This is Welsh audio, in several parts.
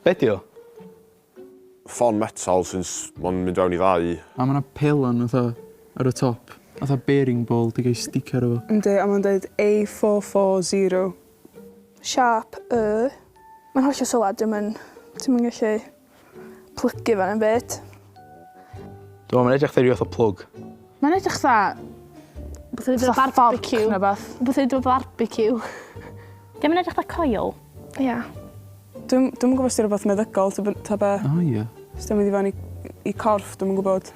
Be 'di o? Ffon metal sy'n s- ma'n mynd fewn i ddau. A ma' 'na pelan fatha ar y top. Fatha bearing ball 'di ga'l 'i sticio arno fo. Yndi a ma'n deud A 440. Siâp y. Mae'n hollol solad dio'm yn ti'm yn gallu plygu fo na'm byd. Dwi me'wl mae'n edrych 'tha ryw fath o plug. Mae'n edrych 'tha... Wbath i neud efo Fatha fforc barbeciw. ne' wbath. Wbath i neud efo barbeciw. 'Di o'm yn edrych 'tha coil. Ia. Dwi'm dwi'm yn gwbo os 'di rwbath meddygol ta by- ta be'. O ie. Os 'di o'n mynd i fewn i i corff dwi'm yn gwbod.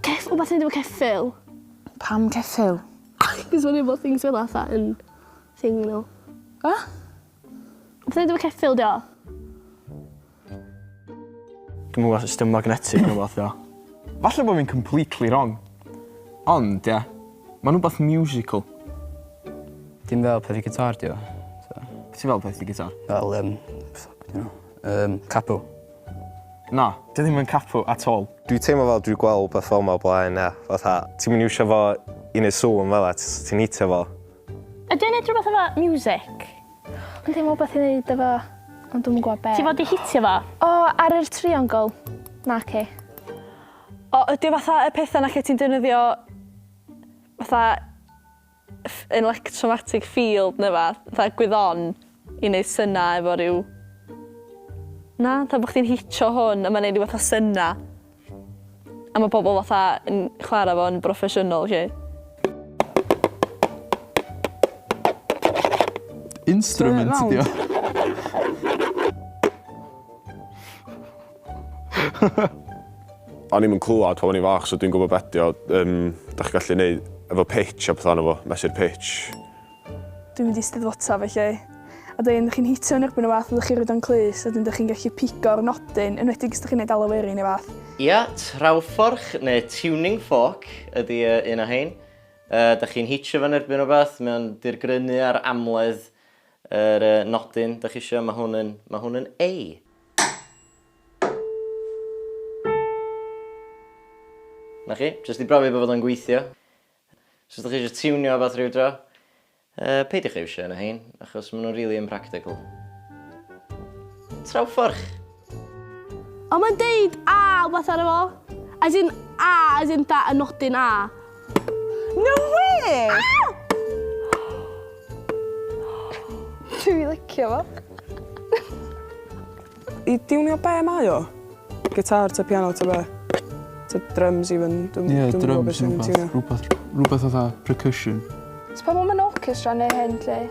Ceff- wbath i neud efo ceffyl. Pam ceffyl? 'C'os ma'n efo things fel 'a fatha yn thing nhw. Be? Wbath i neud efo ceffyl 'di o. Dwi'm yn gwbo os 'di o'n magnetic ne' wbath ia. Falle bo' fi'n completely wrong. Ond ia, ma'n wbath musical. Dim fel peth i gitar 'di o. So. Be' ti fel peth i gitar? Fel yym ffyc be' 'di enw? Yym capo. Na, 'di o ddim yn capo at all. Dwi teimlo fel dwi gweld wbath fel 'ma o blaen ia. Fatha ti'm yn iwsio fo i neud sŵn fela t- ti'n hitio fo. Ydi o'n neud rhywbeth efo music? Yndi ma' wbath i neud efo ond dwi'm yn gwbo be'. Ti fod i hitio fo? O ar yr triongl? Naci. O ydi o fatha y petha 'na lle ti'n defnyddio fatha ff- electromatic field ne' wbath fatha gwyddon i neud synna efo ryw Na? Fatha bo' chdi'n hitio hwn a ma'n neud ryw fath o synna. A ma' pobol fatha yn chwara fo'n broffesiynol 'lly. Instrument ydi o. O'n i'm yn clwad pan o'n i'n fach so dwi'n gwbo be' 'di o yym 'dach chi gallu neud efo pitch a petha arno fo, mesur pitch. Dwi'n mynd i steddfota felly. A 'dyn chi'n hitio yn erbyn y fath ydych chi roid o'n clust a 'dyn 'dych chi'n gallu pigo'r nodyn enwedig os 'dych chi'n neud alaw werin neu fath. Ia, trawfforch neu tuning fork ydi yy un o hein. Yy 'dach chi'n hitio fo'n erbyn rwbath, mae o'n dirgrynu ar amledd yr yy nodyn 'dach chi isio, ma' hwn yn ma' hwn yn A. 'Na chi, jyst i brofi bod o'n gweithio. So os ydych chi eisiau tiwnio rhywbeth rhyw dro, uh, peidiwch â iwsio yna hein, achos maen nhw'n really impractical. Trawfforch! O, mae'n deud A wbath arno fo. As in A, as in da, y nodyn A. No way! Ah! Dwi'n licio fo. I diwnio be' mae o? Gitar ta piano ta be'? Ta drums even dwi'm Ie dwi'm yn gwbo be' drums sy'n ne' wbath tiwnio. rwbath rwbath fatha percussion. So pobol mewn orchestra neu hyn 'lly?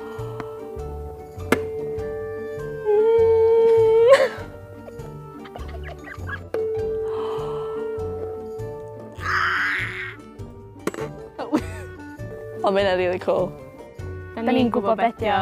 O ma' ynna rili cŵl. 'Dan ni'n gwbo be' 'di o.